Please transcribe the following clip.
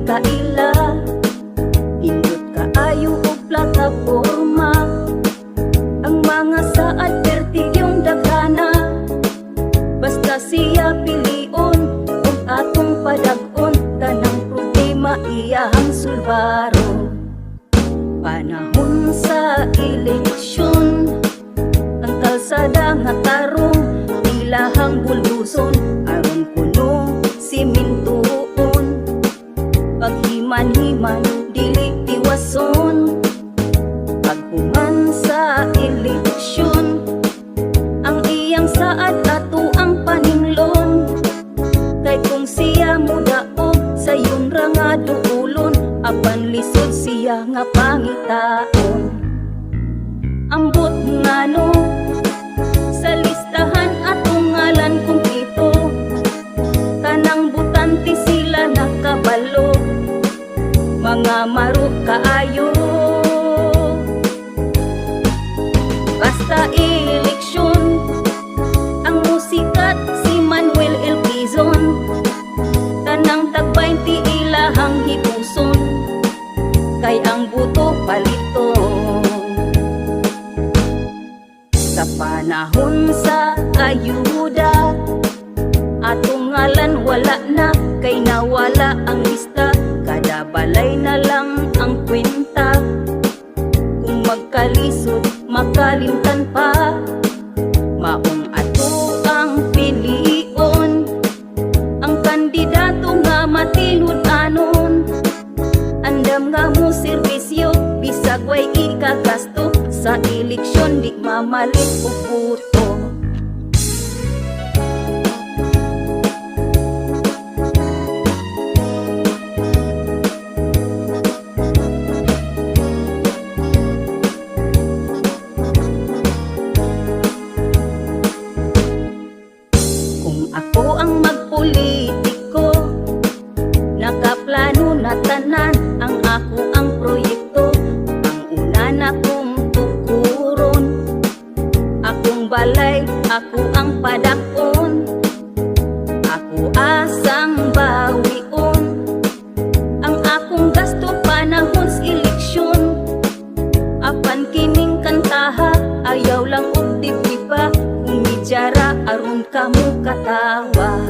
kaila. Pindot kaayo og plataporma. Ang mga saad perti yung daghana. Basta siya pilion ug atong padag-on, tanang problema iyahang sulbaron. Panahon sa eleksyon, ang kalsada nga tarong ilahang bulduson aron kuno simintuon. Paghiman-himan dili tiwason. Paghuman sa eleksyon, ang iyang saad ato ang paninglon. Kay kung siya mudaog, sayon ra nga duulon, apan lisod siya nga pangitaon. Ambot ngano sa listahan atong ngalan kumpleto. Tanang butante sila nakabalo, mga maro kaayo. Basta eleksyon, ang musikat si Manuel L. Quezon. Tanang tag 20 ilahang hipuson, kay ang buto paliton. Sa panahon sa ayuda, atong ngalan wala na, kay nawala ang lista. Kada balay na lang ang kwenta. Kung magkalisod, makalimtan pa. Maong ato ang pilion, ang kandidato nga matinud-anon, andam nga mo serbisyo bisag way ikagasto. Sa eleksyon di mamalit og boto. Kung ako ang magpolitiko, nakaplano na tanan ang ako ang proyekto. Ang una na kong tukuron, akong balay, ako ang padakon. Ako asang bawion ang akong gasto panahon sa eleksyon. Apan kining kantaha, ayaw lang og dibdiba. Kumidyara aron kamo katawa.